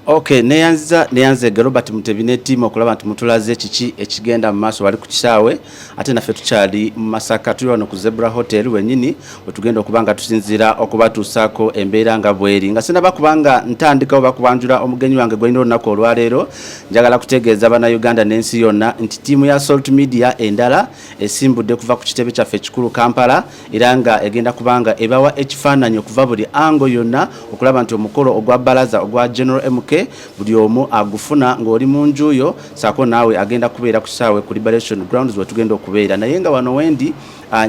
Okay, neyanziza neyanzege Robert Mutebi ne ttiimu okulaba nti mutulaze kiki ekigenda mu maaso wali ku kisaawe. Ate naffe tukyali mu Masaka, tuli wano ku Zebra Hotel wennyini wetugenda okuba nga tusinziira okubatuusaako embeera nga bweri. Nga sinaba kubanga ntandika oba kubanjula omugenyi wange gwelina olunaku olwaleero, njagala kutegeeza Bannayuganda n'ensi yonna nti ttiimu ya Salt Media endala esimbudde kuva ku kitebe kyaffe ekikulu Kampala, era nga egenda kubanga ebawa ekifaananyi okuva buli ango yonna okulaba nti omukolo ogwa balaza ogwa General MK buli omu agufuna ng'oli mu njuyo, saako naawe agenda kubeera ku kisaawe ku Liberation Grounds wetugenda okubeera. Naye nga wano wendi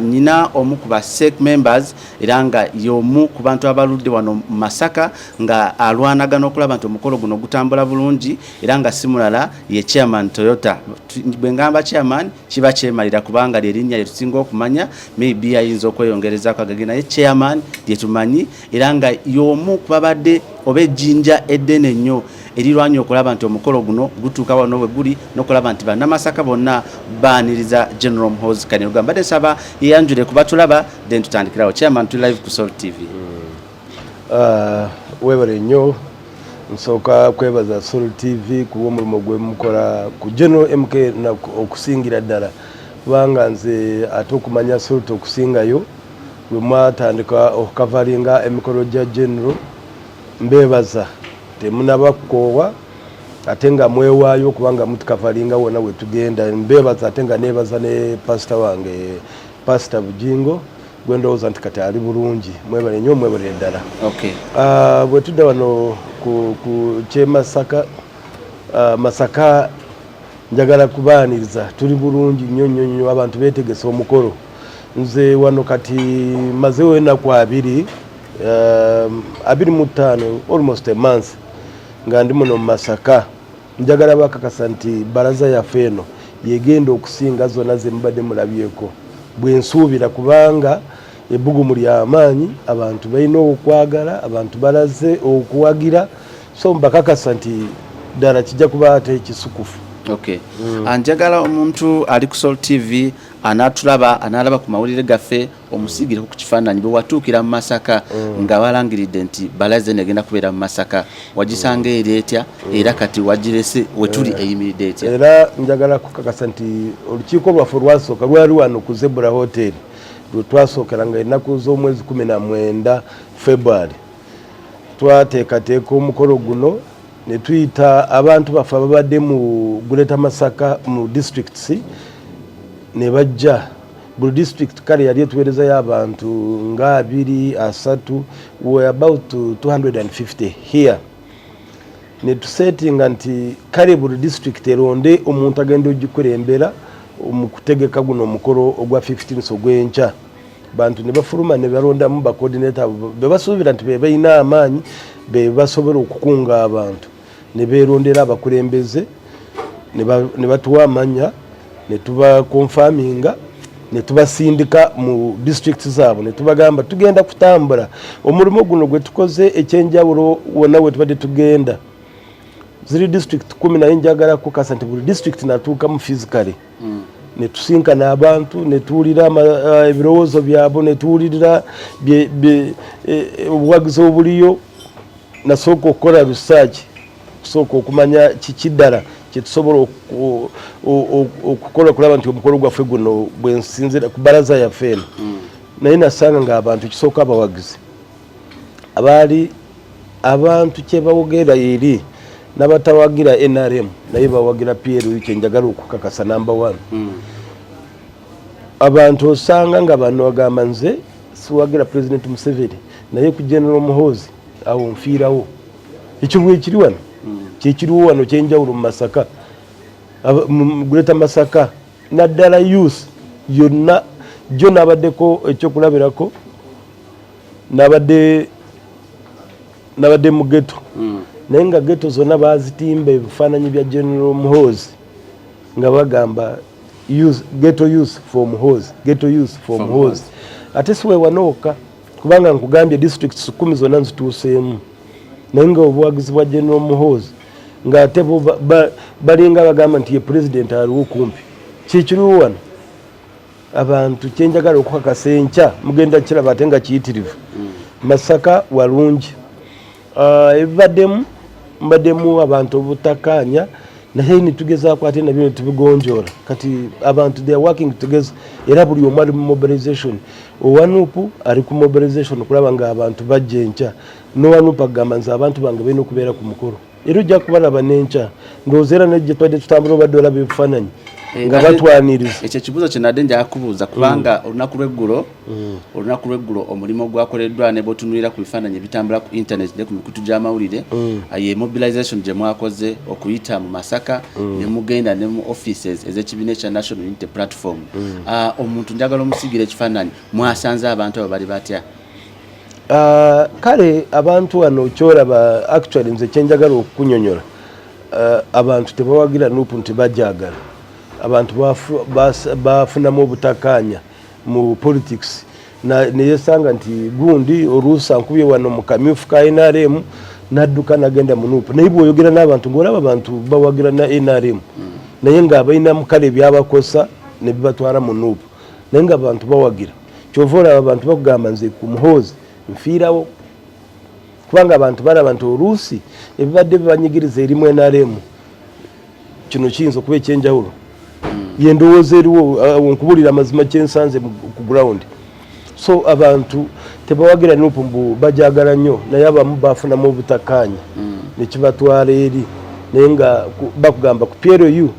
nyina omu ku ba SEC members, era nga y'omu ku bantu abaludde wano mu Masaka nga alwanagana okulaba nti omukolo guno gutambula bulungi, era nga si mulala ye Chairman Toyota. Bwe ngamba chairman kiba kyemalira, kubanga lyerinnya lyetusinga okumanya. Maybe ayinza okweyongerezaako agage, naye chairman lyetumanyi, era nga y'omu ku babadde oba ejjinja eddene ennyo erirwanya okulaba nti omukolo guno gutuuka wano we guli n'okulaba nti Bannamasaka bonna baaniriza General Muhoozi Kainerugaba. Mbadde nsaba yeyanjule kuba tulaba, then tutandikirawo. Chairman, tuli live ku Salt TV. Weebale nnyo. Nsooka kwebaza Salt TV kuba omulimu gwe mukola ku General MK okusingira ddala, kubanga nze ate okumanya Salt okusingayo bwe mwatandika okucoveringa emikolo gya General. Mbeebaza, temunaba kukoowa ate nga mwewaayo okubanga mutucoveringa wonna we tugenda. Mbeebaza ate nga neebaza ne pasita wange, Pasita Bujingo, gwe ndowooza nti kati ali bulungi. Mwebale nnyo, mwebalire ddala. Bwe tudda wano ku kyemasaka, Masaka, njagala kubaaniriza, tuli bulungi nnyo nnyo nnyo. Abantu beetegese omukolo. Nze wano kati mazeewo ennaku 20, 25, almost a month nga ndi muno mu Masaka. Njagala bakakasa nti balaza yaffe eno yegenda okusinga zonna ze mubadde mulabyeko, bwe nsuubira, kubanga ebbugumu lyamaanyi, abantu balina okwagala, abantu balaze okuwagira. So mbakakasa nti ddala kijja kuba ate ekisukufu. Okay. Njagala omuntu ali ku Salt TV anaatulaba, anaalaba ku mawulire gaffe, omusigireko ku kifaananyi bwe watuukira mu Masaka nga balangiridde nti balaze negenda kubeera mu Masaka. Wagisanga eri etya, era kati wagirese wetuli eyimiridde etya? Era njagala kukakasa nti olukiiko lwaffe olwasooka lwali wano ku Zebra Hotel, lwe twasookera nga ennaku z'omwezi 19 February. Twateekateeka omukolo guno ne tuyita abantu baffe ababadde mu Greater Masaka mu districts ne bajja. Buli district kale yali etuweerezayo abantu nga 20, 30. We about 250 here. Ne tusettinga nti kale buli district eronde omuntu agenda ogikulembera mu kutegeka guno omukolo ogwa 15 ogw'enkya. Bantu ne bafuluma ne balondamu ba coordinator be basuubira nti be balina amaanyi, be basobola okukunga abantu, ne beerondera abakulembeze ne batuwa amanya ne tubaconfirminga ne tubasindika mu district zaabwe ne tubagamba tugenda kutambula. Omulimu guno gwe tukoze ekyenjawulo, wonna we tubadde tugenda, ziri district 10, naye njagala kukasa nti buli district natuukamu physically ne tusinkana abantu, ne tuwulira ebirowoozo byabwe, ne tuwulirira obuwagizi obuliyo. Nasooka okukola research, kusooka okumanya kiki ddala kyetusobola okukola okulaba nti omukolo gwaffe guno bwensinzira ku balaza yaffe eno. Naye nasanga nga abantu kisooka abawagizi abaali abantu kyebawogera eri n'abatawagira NRM naye bawagira PLU. Kyenjagala okukakasa, number one, abantu osanga nga bano bagamba, "Nze siwagira President Museveni, naye ku General Muhoozi awo nfiirawo." Ekyo bwekiri wano, kyekiriwo wano kyenjawulo mu Masaka, mu Greater Masaka, naddala youth yonna. Jo nabaddeko ekyokulabirako, nabadde mu ghetto, naye nga ghetto zonna bazitimba ebifaananyi bya General Muhoozi nga bagamba, "Ghetto youth for Muhoozi, ghetto youth for Muhoozi." Ate si wewanooka, kubanga nkugambye districts 10 zonna nzituuseemu, naye nga obuwagizi bwa General Muhoozi ng'ate bo balinga bagamba nti ye president aliwo kumpi. Kikiriwo wano abantu kyenjagala okukakasa, enkya mugenda kiraba ate nga kiyitirivu. Masaka walungi. Ebibaddemu Mbaddemu abantu obutakkaanya, naye nitugezaako ate nabyo netubigonjoola. Kati abantu, they are working together, era buli omu ali mu mobilization. Owa NUP ali ku mobilization okulaba nga abantu bajja enkya. Nowa NUP agamba, "Nze abantu bange balina okubeera ku mukolo." Era ojja kubalaba n'enkya, ndowooza era nejje tubadde tutambula, obadde olaba ebifaananyi nga batwaniriza. Ekyo ekibuuzo kye nadde njagala kubuuza, kubanga olunaku lweggulo omulimu gwakoleddwa, ne bwotunuulira ku bifaananyi ebitambula ku internet ne ku mikutu gy'amawulire, ye mobilization gye mwakoze okuyita mu Masaka ne mugenda ne mu offices ez'ekibiina ekya National Unity Platform. Omuntu njagala omusigira ekifaananyi, mwasanze abantu abo bali batya? Kale abantu wano kyolaba, actually nze kyenjagala okukunyonyola, abantu tebawagira NUP nti bajagala. Abantu bafunamu obutakkaanya mu politics, neyesanga nti gundi oluusi ankubye wano mu kamyufu ka NRM, nadduka nagenda mu NUP. Naye bwoyogera n'abantu, ngaolaba abantu bawagira na NRM, naye nga balina kale byabakosa ne bibatwala mu NUP, naye nga abantu bawagira. Kyova olaba abantu bakugamba, "Nze ku Muhoozi nfiirawo," kubanga abantu balaba nti oluusi ebibadde bibanyigiriza erimu NRM, kino kiyinza okuba ekyenjawulo. Yendowooza eriwo. Nkubulira amazima kyensanze ku ground. So abantu tebawagira NUP mbu bajagala nnyo, naye abamu bafunamu obutakkaanya nekibatwala eri, naye nga bakugamba ku PLU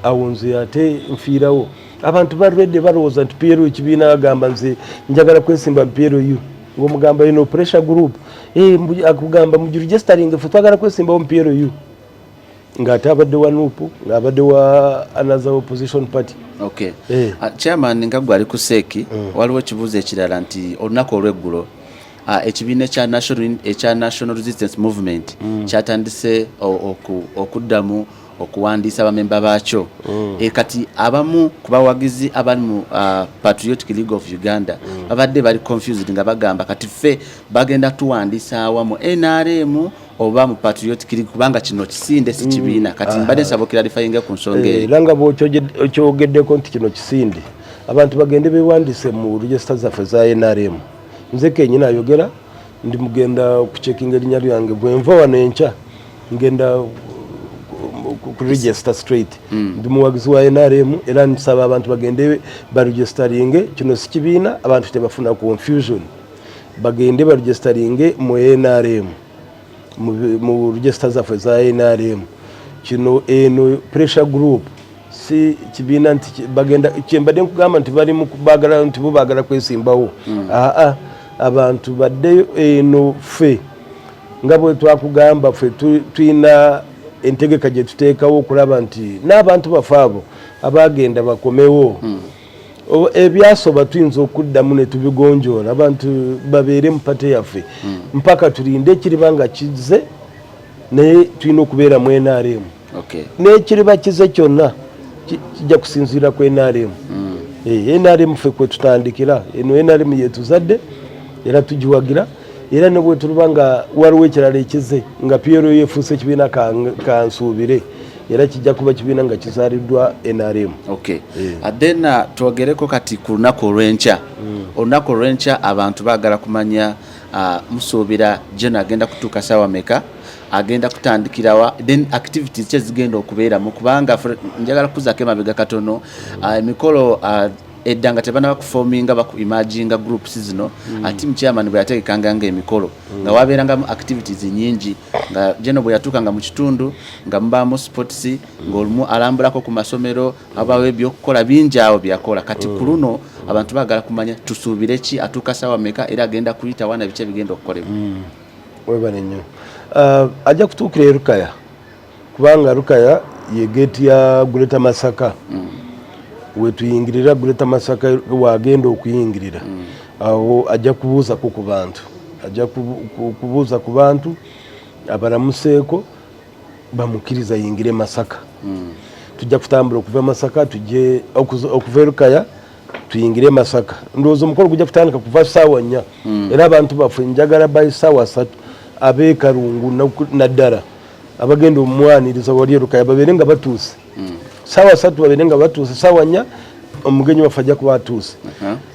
awo nze ate nfiirawo. Abantu balwedde balowooza nti PLU kibiina. Agamba, "Nze njagala kwesimba mu PLU," ngaomugamba ino pressure group. Akugamba, "Mugiregistering, ffe twagala kwesimbawo mu PLU," ng'ate abadde wa NUP, ng'abadde wa another opposition party. Okay. Eh. Chairman, nga gwe ali ku CEC, waliwo ekibuuzo ekirala nti olunaku olweggulo, ekibiina ekya National Resistance Movement kyatandise okuddamu okuwandiisa abamemba baakyo. Kati abamu ku bawagizi abali mu Patriotic League of Uganda babadde bali confused, nga bagamba, "Kati ffe bagenda tuwandiisa awa, mu NRM oba mu Patriotic League? Kubanga kino kisinde, si kibiina." Kati mbadde nsaba oclarifyinge ku nsonga eyo. Era nga bwokyogeddeko nti kino kisinde, abantu bagende bewandiise mu register zaffe za NRM. Nze kenyini ayogera, ndi mugenda kucheckinga erinnya lyange. Bwenva wano enkya, ngenda ku register straight. Ndi muwagizi wa NRM, era nsaba abantu bagende baregisteringe. Kino si kibiina, abantu tebafuna confusion. Bagende baregisteringe mu NRM, mu register zaffe za NRM. Kino eno pressure group, si kibiina nti bagenda kyembadde nkugamba nti bali mu bagala nti bo bagala kwesimbawo. Aa, abantu baddeyo eno. Ffe nga bwe twakugamba, ffe tulina entegeka gye tuteekawo okulaba nti n'abantu baffe abo abagenda bakomewo. Ebyasoba tuyinza okuddamu ne tubigonjoola, abantu babeere mu party yaffe mpaka tulinde ekiriba nga kizze, naye tulina okubeera mu NRM. N'ekiriba kize kyonna kijja kusinziira ku NRM. NRM ffe kwe tutandikira. Eno NRM yetuzadde era tugiwagira, era ne bwe tuliba nga waliwo ekirala ekize nga PLU efuuse ekibiina, kansuubire era kijja kuba kibiina nga kizaaliddwa NRM. Okay. Then twogereko kati ku lunaku olw'enkya. Olunaku olw'enkya abantu baagala kumanya, musuubira General agenda kutuuka saawa meka, agenda kutandikirawa, then activities ki ezigenda okubeeramu? Kubanga njagala kuzaako emabega katono, emikolo edda nga tebanaba kuforminga, baku emerginga groups zino, team chairman bwe yategekanga nga emikolo, nga wabeerangamu activities nyingi, nga General bwe yatuukanga mu kitundu nga mubaamu sports, ng'olumu alambulako ku masomero, abawo ebyokukola bingi awo byakola. Kati ku luno abantu baagala kumanya tusuubire ki, atuuka saawa meka, era agenda kuyita wana, biki ebigenda okukolebwa? Webale nnyo. Ajja kutuukira e Lukaya, kubanga Lukaya ye geeti ya Greater Masaka, wetuyingirira Greater Masaka wagenda okuyingirira. Awo ajja kubuuzako ku bantu, ajja kubuuza ku bantu abalamuseeko, bamukkiriza yingire Masaka. Tujja kutambula okuva Masaka tujje okuva e Lukaya tuyingire Masaka. Ndowooza omukolo gujja kutandika kuva saawa 4, era abantu baffe njagala by saawa 3 ab'ekalungu naddala abagenda omwaniriza wali e Lukaya babeere nga batuuse saawa 3, babeere nga batuuse saawa 4. Omugenyi waffe ajja kuba atuuse.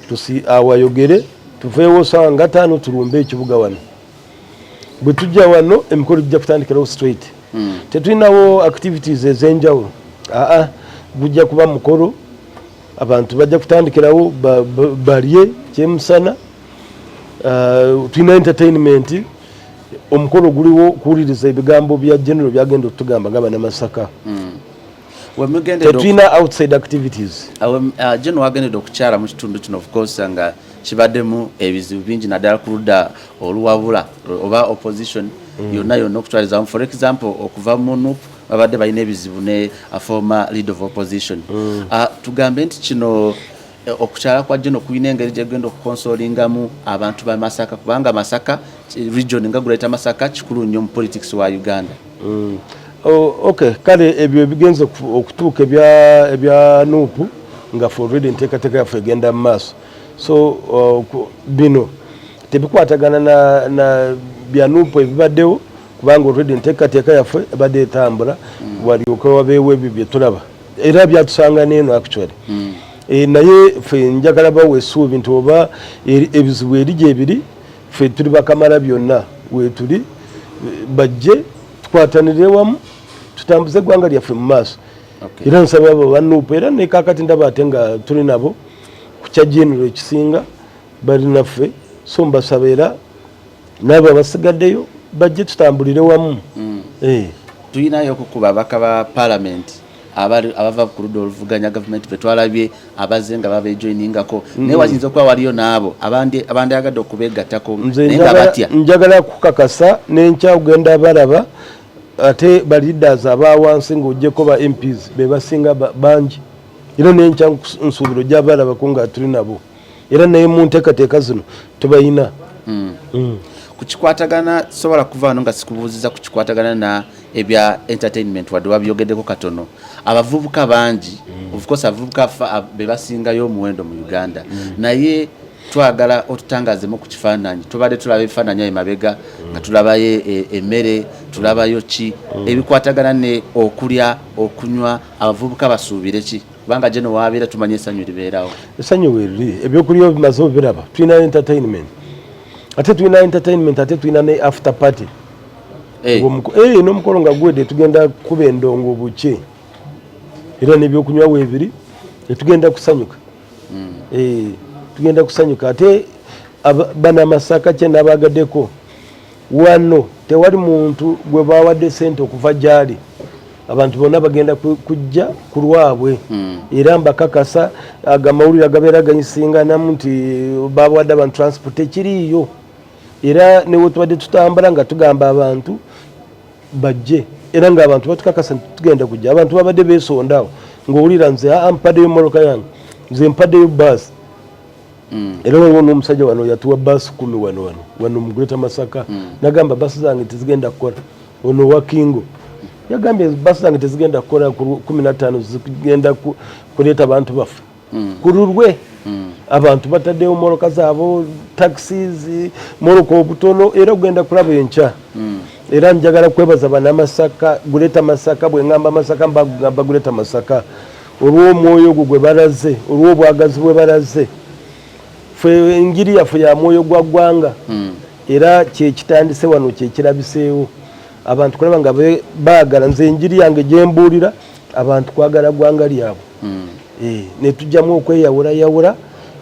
Tusi awayogere, tuveewo saawa nga 5, tulumbe ekibuga wano. Bwe tujja wano emikolo gijja kutandikirawo straight. Tetulinawo activities ez'enjawulo. Aa, gujja kuba mukolo, abantu bajja kutandikirawo balye kyemusana. Tulina entertainment. Omukolo guliwo kuwuliriza ebigambo bya General byagenda okutugamba nga Bannamasaka. Tetulina outside activities. General wagendedde okukyala mu kitundu kino, of course nga kibaddemu ebizibu bingi, naddala ku ludda oluwabula oba opposition yonna yonna okutwalizamu. For example, okuva mu NUP babadde balina ebizibu ne a former leader of opposition. Tugambe nti kino okukyala kwa General kulina engeri gyegenda okuconsolingamu abantu ba Masaka, kubanga Masaka region nga Greater Masaka kikulu nnyo mu politics wa Uganda? Oh, okay, kale ebyo ebigenze okutuuka ebya NUP, nga for already enteekateeka yaffe egenda mu maaso. So bino tebikwatagana na bya NUP ebibaddewo, kubanga already enteekateeka yaffe ebadde etambula. Walyoke wabeewo ebyo bye tulaba era byatusanga neeno actually. Naye ffe njagala bawa essuubi nti oba ebizibu eri gyebiri, ffe tuli bakamala byonna weetuli, bajje tukwatanire wamu tutambuze eggwanga lyaffe mu maaso. Era nsaba abo ba NUP, era nekakati ndaba ate nga tuli nabo ku kya General, ekisinga bali naffe. So mbasaba era naabo abasigaddeyo bajje tutambulire wamu. Tulinayo okukuba ababaka ba parliament abava ku ludda oluvuganya gavumenti betwalabye abazze nga babejoiningako, naye wayinza okuba waliyo n'abo abandyagadde okubeegattako Nze naye nga batya. Njagala kukakasa nenkya ogenda balaba ate ba leaders abawansi ng'ogyeko ba MPs be basinga bangi. Era nenkya nsuubira ojja balabako nga tuli nabo, era naye mu nteekateeka zino tubayina. Ku kikwatagana, sobola kuva wano nga sikubuuziza ku kikwatagana na ebya entertainment, wadde wabyogeddeko katono. Abavubuka bangi, of course abavubuka be basingayo omuwendo mu Uganda, naye twagala otutangazemu ku kifaananyi. Tubadde tulaba ebifaananyi ayo mabega nga tulabayo emmere, tulabayo ki ebikwatagana ne okulya, okunywa. Abavubuka basuubire ki? Kubanga gye nowabeera tumanye essanyu libeerawo. Essanyu weriri, ebyokulya bimaze obiraba. Tulina entertainment, ate tulina entertainment, ate tulina ne after party. N'omukolo nga guwedde tugenda kuba endongo buke, era n'ebyokunywa weebiri, tetugenda kusanyuka. Tugenda kusanyuka. Ate Banamasaka kye nabagaddeko wano, tewali muntu gwe bawadde sente okuva gyali. Abantu bonna bagenda kujja ku lwabwe. Era mbakakasa, ago amawulire agabeera ganyisinganamu nti bawadde abantu transport, tekiriiyo. Era newetubadde tutambula nga tugamba abantu bajje, era ngaabantu batukakasa nti tugenda kujja. Abantu babadde besondaawo ngaowulira nze aa mpaddeyo mmotoka yange, nze mpaddeyo baasi. Era waliwo n'omusajja wano yatuwa baasi 10 wano wano wano mu Greater Masaka. Nagamba baasi zange tezigenda kukola. Ono wa Kingo yagambye baasi zange tezigenda kukola ku 15, zigenda kuleeta abantu baffe ku lulwe. Abantu bataddeyo mmotoka zaabo, taxis, mmotoka obutono, era ogenda kulaba enkya. Era njagala kwebaza Banamasaka, Greater Masaka. Bwe ŋŋamba Masaka mbagamba Greater Masaka, olw'omwoyo ogwo gwe balaze, olw'obwagazi bwe balaze. Ffe enjiri yaffe ya mwoyo gwa ggwanga, era kyekitandise wano, kyekirabiseewo abantu kulaba nga baagala. Nze enjiri yange gyembuulira abantu kwagala ggwanga lyabwe. Netujjamu okweyawulayawula,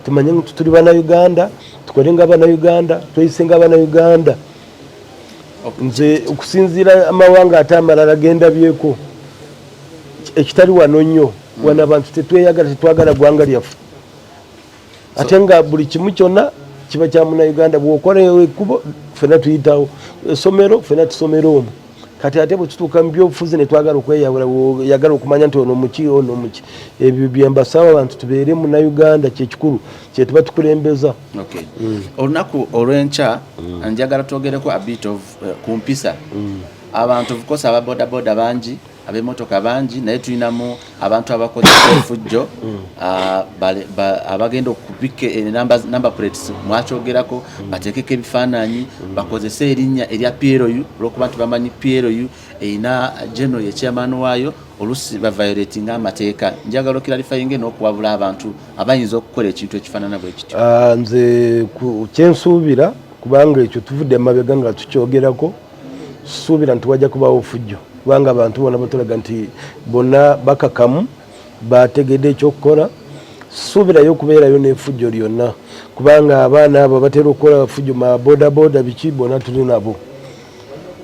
tumanye nti tuli Bannayuganda, tukole nga Bannayuganda, tweyise nga Bannayuganda. Nze okusinziira amawanga ate amalala gendabyeko ekitali wano nnyo, wano abantu tetweyagala, tetwagala ggwanga lyaffe, ate nga buli kimu kyonna kiba kya Munauganda. Bwokola ekkubo fena tuyitawo, essomero fena tusomera omwo. Kati ate bwe tutuuka mu byobufuzi ne twagala okweyawula, oyagala okumanya nti ono muki, ono muki. Ebyo byembasaba abantu, tubeere Munauganda, kyekikulu kyetuba tukulembeza. Okay. Olunaku olw'enkya njagala twogereko a bit of ku mpisa. Abantu, of course aba boda bangi, ab'emmotoka bangi, naye tulinamu abantu abakozesa efujjo, abagenda okubika number plates, mwakyogerako, bateekeko ebifaananyi, bakozese erinnya erya PLU olwokuba nti bamanyi PLU erina General ye chairman waayo. Olusi baviolatinga amateeka. Njagala oclarifyinge n'okuwabula abantu abayinza okukola ekintu ekifaanana bwe kityo. Nze kyensuubira. Kubanga ekyo tuvudde emabega nga tukyogerako, suubira nti wajja kubaawo fujjo, kubanga abantu bonna batulaga nti bonna bakakamu, bategedde ekyokukola. Suubirayo okubeerayo n'efujjo lyonna, kubanga abaana abo batera okukola fujjo ma bodaboda biki, bonna tuli nabo.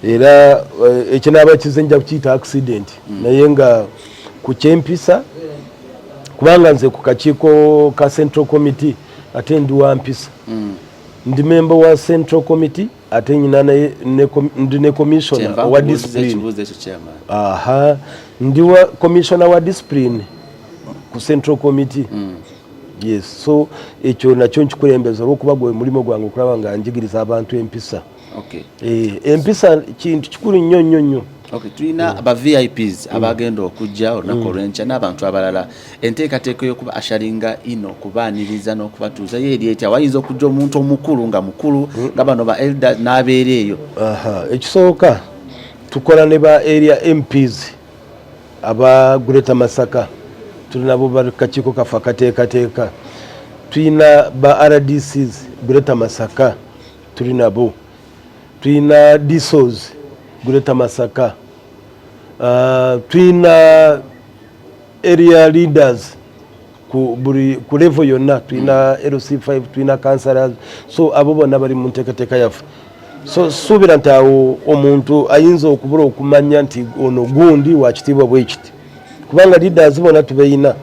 Era ekinaaba kize nja kukiyita accident, naye nga ku kyempisa, kubanga nze ku kakiiko ka Central Committee ate ndi wa mpisa. Ndi member wa Central Committee, ate nyina ndi ne commissioner Kyenva owa nkubuuziza discipline. Ekibuuzo ekyo, chairman. Aha, ndi wa commissioner wa discipline ku Central Committee. Yes, so ekyo nakyo nkikulembeza olwokuba gwe mulimu gwange okulaba nga njigiriza abantu empisa. Empisa kintu kikulu nnyo nnyo nnyo. Okay, tulina aba VIPs abagenda okujja olunaku olw'enkya n'abantu abalala. Enteekateeka y'okuba usheringa ino, okubaaniriza n'okubatuuza, ye eri etya? Wayinza okujja omuntu omukulu nga mukulu nga bano ba elder n'abeera eyo. Aha, ekisooka tukola ne ba area MPs aba Greater Masaka, tuli nabo, bali kakiiko kaffe akateekateeka. Tulina ba RDCs Greater Masaka, tuli nabo. Tulina DISOs Greater Masaka. Tulina area leaders ku buli ku level yonna. Tulina LC5, tulina councillors, so abo bonna bali mu nteekateeka yaffe. So suubira nti awo omuntu ayinza okubula okumanya nti ono gundi wakitiibwa bwe kiti, kubanga leaders bonna tubeyina.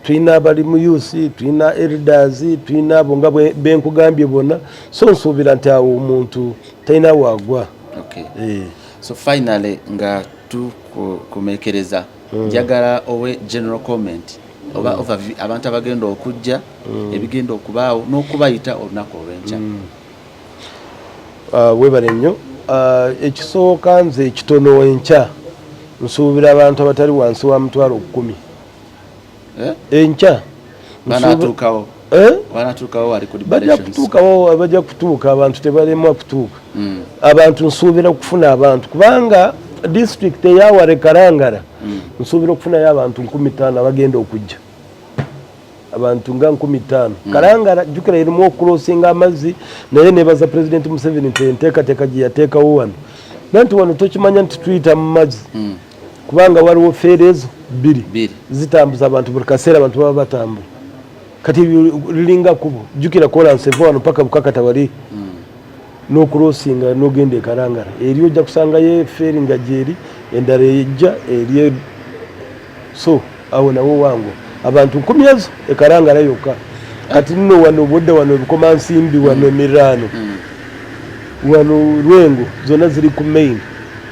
Tulina abali mu youth, tulina elders, tulina abo nga benkugambye bonna. So nsuubira nti awo omuntu talina waagwa. So finally, nga tukumekereza, njagala owe general comment oba overview abantu abagenda okujja, ebigenda okubaawo n'okubayita olunaku olw'enkya. Webale nnyo. Ekisooka nze ekitono, enkya nsuubira abantu abatali wansi wa 100,000. Eh? Enkya. Banatuukawo? Eh? Banatuukawo wali ku Bajja liberations? kutuukawo, bajja kutuuka. Abantu tebalemwa kutuuka. Abantu nsuubira okufuna abantu, kubanga district eyaware Kalangala, nsuubira okufunayo abantu 5,000 abagenda okujja, abantu nga 5,000. Kalangala jjukira erimu okucrossinga amazzi, naye nebaza President Museveni nti enteekateeka gye yateekawo wano, nanti wano tokimanya nti tuyita mu mazzi, kubanga waliwo ferry ezo bbiri Bbiri. zitambuza abantu buli kaseera, abantu baba batambula. Kati liringa kubo, jjukira kolansi eva wano paka Bukakata wali, n'okucrossinga n'ogenda e Kalangala eri ojja kusangayo efeeri nga gyeri, endala ejja eri. So awo nawo wangu abantu nkumi ezo ekalangala yokka. Kati nno wano budde wano ebikomansimbi, wano emiriraano, wano Lwengo, zonna ziri ku main.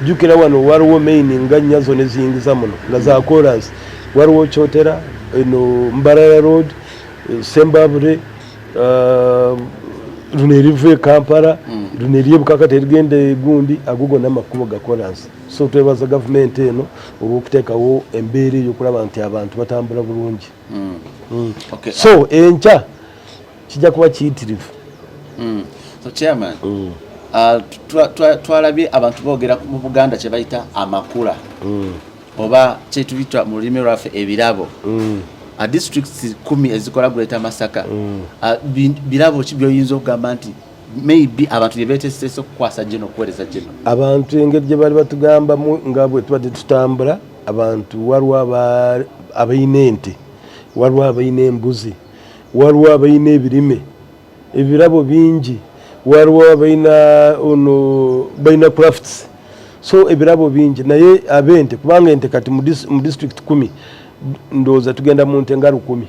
Jjukira wano waliwo main nga nnya zonna eziyingiza muno nga za kolansi. Waliwo Kyotera, eno Mbarara Road, Sembabule, luno eriva e Kampala, luno eryebukakata erigenda egundi, ago gonna amakubo ga kolansi. So twebaza gavumenti eno olw'okuteekawo embeera eyokulaba nti abantu batambula bulungi. So enkya kijja kuba kiyitirivu. So chairman, twalabye abantu boogera mu Buganda kye bayita amakula, oba kyetuyita mu lulimi lwaffe ebirabo. Districts 10 ezikola Greater Masaka, birabo ki byoyinza okugamba nti maybe abantu bye beteesese okukwasa gino, okuweereza gino? Abantu engeri gye bali batugambamu nga bwe tubadde tutambula, abantu waliwo abalina ente, waliwo abalina embuzi, waliwo abalina ebirime, ebirabo bingi, waliwo abalina ono balina crafts, so ebirabo bingi. Naye abente, kubanga ente kati mu district 10 ndowooza tugenda mu nte nga 1,000.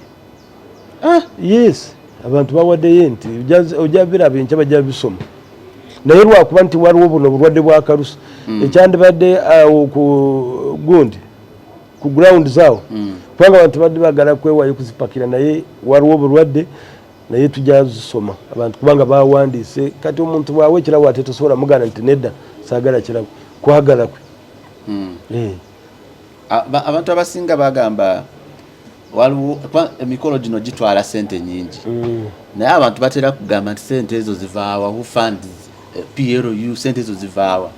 Yes, abantu bawaddeyo ente, ojja biraba enkya, bajja bisoma. Naye lwakuba nti waliwo buno obulwadde bwa kalusu, ekyandibadde awo ku gundi ku ground zaawo, kubanga abantu badde bagala kwewayo kuzipakira, naye waliwo obulwadde. Naye tujja zisoma abantu, kubanga bawandiise. Kati omuntu bwawa ekirabo ate tosobola mugana nti nedda, saagala kirabo, kwagala kwe. Abantu abasinga bagamba waliwo emikolo gino gitwala sente nyingi, naye abantu batera kugamba nti sente ezo zivaawa? Who funds PLU? Sente ezo zivaawa?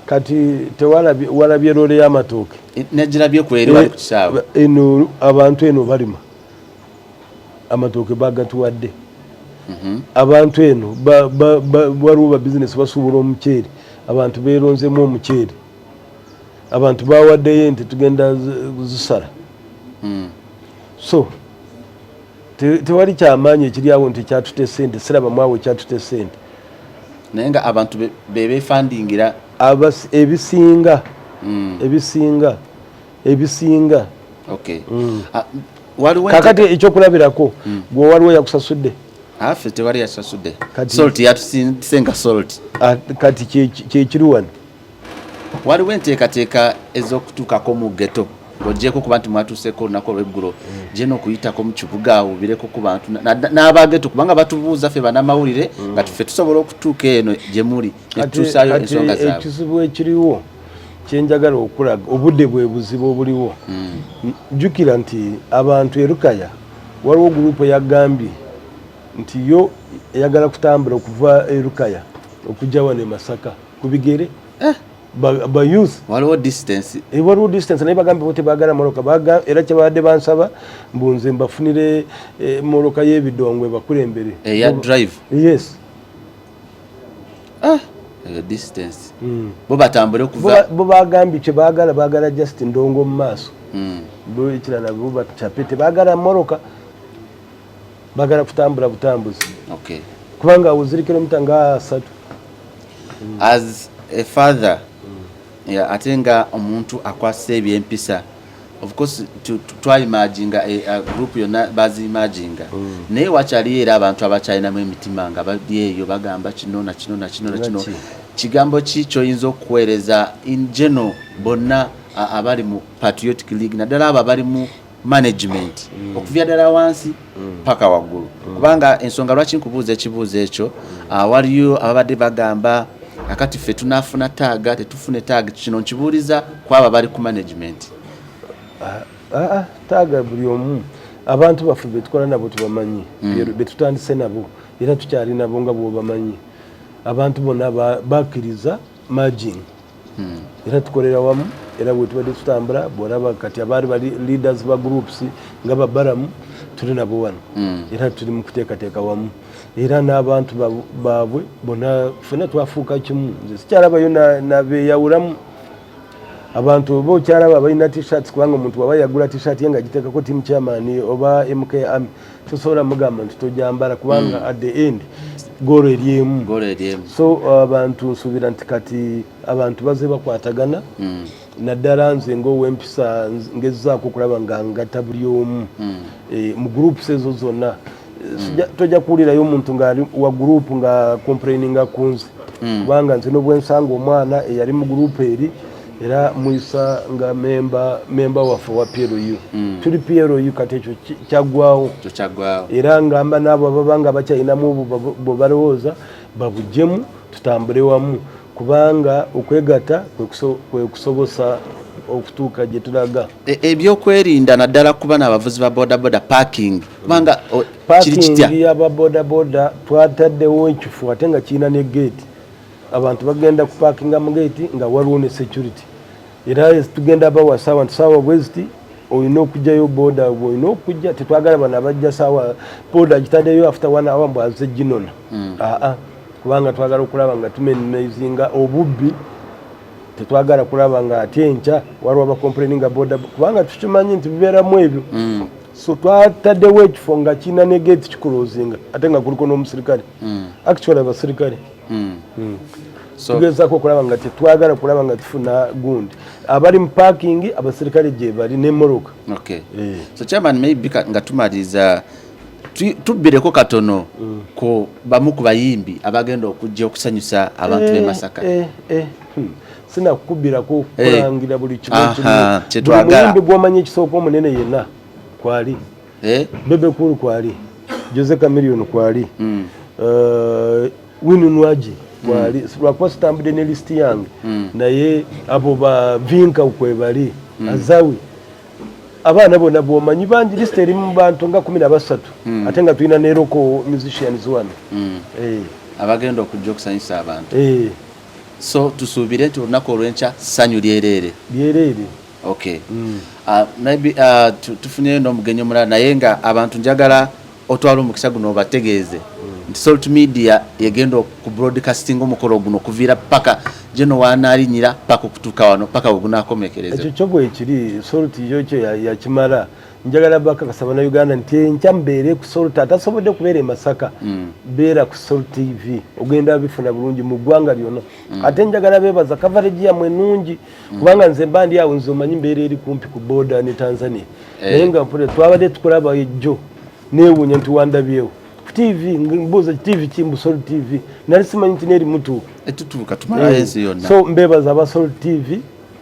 Kati tewalabye, walabye loole y'amatooke? Negirabye ku eri wali ku kisaawe. Eno abantu eno balima amatooke, bagatuwadde. Abantu eno waliwo ba bizinesi basuubula omuceere, abantu beeronzemu omuceere, abantu bawaddeyo ente tugenda zisala. So tewali kyamaanyi ekiri awo nti kyatute sente, siraba mwawo kyatute sente. Naye nga abantu bebefandingira. Ebisinga, ebisinga. Okay. Ah, waliwo Kakati ekyokulabirako, gwe waliwo yakusasudde? Affe tewali yasasudde. Salt yatusindise nga salt. Ah, kati kyekiri wano. Waliwo enteekateeka ez'okutuukako mu ghetto, ng'ogyeko kuba nti mwatuuseeko olunaku olw'eggulo, gye n'okuyitako mu kibuga obireko ku bantu n'abageto, kubanga batubuuza ffe bannamawulire nga ffe tusobola okutuuka eno gye muli ne tutuusaayo ensonga zaabwe. Ekizibu ekiriwo kyenjagala okulaga, obudde bwe buzibu obuliwo. Jjukira nti abantu erukaya waliwo gurupu eyagambye nti yo eyagala kutambula okuva erukaya okujja wano e Masaka ku bigere. Ba youth. Waliwo distance. Waliwo distance, naye bagambye bo tebagala mmotoka. Era kyebabadde bansaba mbu nze mbafunire mmotoka y'ebidongo ebakulembere. Eya drive? Yes. Eyo distance. Bo batambule okuva Bo bagambye kyebaagala, baagala just ndongo mu maaso. Bo ekirala bo bacape, tebaagala mmotoka, baagala kutambula butambuzi. Kubanga awo ziri kilomita nga 30. As a father, yeah, ate nga omuntu akwasa ebyempisa, of course twayimaginga group yonna bazimaginga, naye wakyaliyo era abantu abakyalinamu emitima nga bali eyo bagamba kino na kino na kino na kino. Lwaki? Kigambo ki kyoyinza okuweereza in general bonna abali mu Patriotic League, naddala abo abali mu management okuvya ddala wansi paka waggulu? Kubanga ensonga lwaki nkubuuza ekibuuzo ekyo, waliyo ababadde bagamba akati ffe tunafuna tag, tetufune tag. Kino nkibuuliza ku abo abali ku management. Ah, tag buli omu, abantu baffe betukola nabo tubamanyi, betutandise nabo era tukyali nabo nga bwobamanyi. Abantu bonna bakkiriza merging era tukolera wamu, era bwe tubadde tutambula bwolaba kati abaali bali leaders ba groups nga babaramu tuli nabo wano, era tuli mu kuteekateeka wamu, era n'abantu baabwe bonna ffenna twafuuka kimu. Nze sikyalabayo nabeyawulamu abantu. Oba okyalaba balina T-shirts, kubanga omuntu waba yagula T-shirt ye nga giteekako team chairman oba MK Army, tosobola mugamba nti tojambala, kubanga at the end goal eri emu. Goal eri emu. So abantu nsuubira nti kati abantu baze bakwatagana, naddala nze ngaowempisa ngezaako okulaba nga ngatta buli omu mu groups ezo zonna. Tojja kuwulirayo omuntu ngaali wa group nga complaininga ku nze, kubanga nze nobwensanga omwana eyali mu group eri, era muyisa nga memba waffe wa PLU. Tuli PLU kati, ekyo kyaggwawo. Ekyo kyaggwawo. Era ngamba n'abo ababa nga bakyalinamu obwo bwe balowooza babuggyemu, tutambule wamu, kubanga okwegatta kwe kusobosa okutuuka gye tulaga. Ebyokwerinda naddala kuba n'abavuzi ba bodaboda, parking, kubanga kiri kitya? Parking y'ababodaboda twataddewo ekifo ate nga kirina ne gate. Abantu bagenda kupakinga mu gate nga waliwo ne security, era tugenda bawa saawa nti saawa bweziti olina okugjayo boda, olina okujja. Tetwagala bano abajja saawa boda agitaddeyo, after one hour mbw aze ginona. Aa, kubanga twagala okulaba nga tuminimizinga obubbi. Tetwagala kulaba nga ate enkya waliwo abacomplaininga boda, kubanga tukimanyi nti bibeeramu ebyo. So twataddewo ekifo nga kirina ne gate kikulozinga, ate nga kuliko n'omusirikale, actually abasirikale. So tugezaako okulaba nga tetwagala kulaba nga tufuna gundi. Abali mu parking abasirikale gye bali n'emmotoka. So chairman, maybe nga tumaliriza, tubbireko katono ku bamu ku bayimbi abagenda okujja okusanyusa abantu b'e Masaka. Sinakukubirako kulangira buli kimu kiriwo. Buli Kyetwagala. muyimbi gwomanyi ekisooka omunene yenna kwali. Bebe Cool kwali, Jose Chameleone kwali, Winnie Nwagi kwali. Lwakuba sitambudde ne lisiti yange, naye abo ba Vinka kwebali, Azawi, abaana bonna bwomanyi bangi. Lisiti eri mu bantu nga 13, ate nga tulina ne local musicians wano. Abagenda okujja okusanyusa abantu. So tusuubire nti olunaku olw'enkya ssanyu lyereere. Byereere. Okay. Maybe tufunyeyo n'omugenyi omulala, naye nga abantu njagala otwala omukisa guno obategeeze. Nti Salt Media yegenda ku broadcasting omukolo guno okuviira paka geno wanaalinyira paka okutuuka wano paka wegunakomekereza. Ekyo kyo bwekiri, Salt yo kyo yakimala. Njagala bakakasa Bannayuganda nti enkya mubeere ku Salt, atasobodde kubeera e Masaka, beera ku Salt TV, ogenda bifuna bulungi mu ggwanga lyonna. Ate njagala beebaza coverage yammwe ennungi, kubanga nze mba ndi awo, nze omanyi mbeera eri kumpi ku border ne Tanzania, naye nga mpulira twabadde tukulaba ejjo, neewuunya nti wandabyewo ku TV, mbuuza TV ki, mbu Salt TV, nali simanyi nti neeri mutuuka. Etutuuka, tumalayo ensi yonna. So mbeebaza aba Salt TV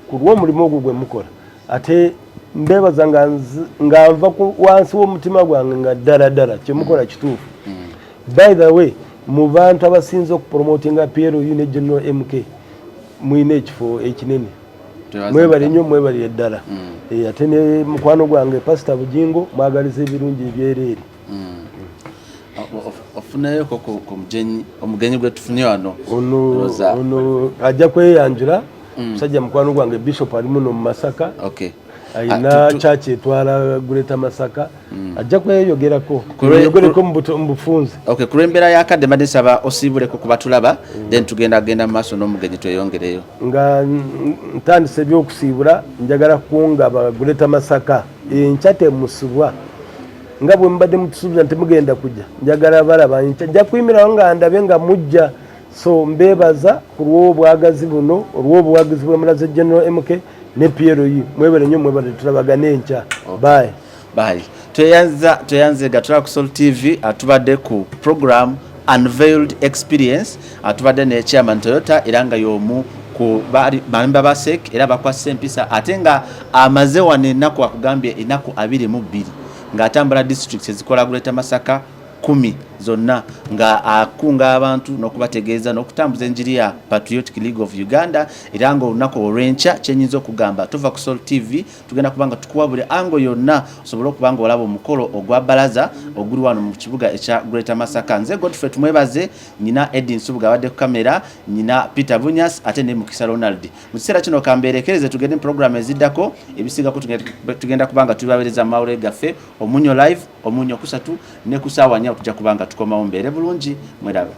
ku lw'omulimu ogwo gwe mukola, ate mbeebaza nga nva ku wansi w'omutima gwange nga ddala ddala kyemukola kituufu. By the way, mu bantu abasinze okupromotinga PLU ne General MK mulina ekifo ekinene. Twebaza Mwebale Mukama. nnyo, mwebalire ddala. Ate ne mukwano gwange Pasita Bugingo mwagaliza ebirungi ebyereere. Ofunayoko ku mugenyi, omugenyi gwe tufunye wano? Ono Ndowooza- ono ajja kweyanjula, musajja mukwano gwange, Bishop ali muno mu Masaka. Ayina church etwala Greater Masaka, ajja kweyogerako, yogereko mu bufunze. Okay, ku lw'embeera y'akadde mbadde nsaba osiibuleko ku batulaba, then tugenda genda mu maaso n'omugenyi, tweyongereyo. Nga ntandise ebyokusiibula, njagala kungaba Greater Masaka enkya temusubwa nga bwe mubadde mutusuubiza nti mugenda kujja. Njagala balaba enkya, nja kuyimirawo nga ndabe nga mujja. So mbeebaza ku lw'obwagazi buno, olw'obuwagizi bwe mulaze General MK ne PLU. Mwebale nnyo, mwebale, tulabagane enkya. Bye. Bye. Tweyanza, tweyanze gatula ku Salt TV. Atubadde ku program Unveiled Experience, atubadde ne Chairman Toyota, era nga y'omu ku bamemba ba CEC, era bakwasa empisa, ate nga amaze wano ennaku, akugambye ennaku 22 ng'atambula districts ezikola Greater Masaka 10 zonna, nga akunga abantu n'okubategeeza n'okutambuza enjiri ya Patriotic League of Uganda. Era nga olunaku olw'enkya, kyenyinza okugamba, tuva ku Salt TV, tugenda kuba nga tukuwa buli angle yonna osobole okuba nga olaba omukolo ogwa balaza oguli wano mu kibuga ekya Greater Masaka. Nze Godfrey Tumwebaze, nyina Edi Nsubuga abadde ku kamera, nyina Peter Bunyas, ate ne Mukisa Ronald. Mu kiseera kino kambeerekereze, tugende mu programu eziddako. Ebisingako tugenda kuba nga tubibaweereza mu mawulire gaffe Omunyo Live, Omunyo kusatu ne ku saawa 4 tujja kuba nga tukomawo. Mbeere bulungi, mweraba.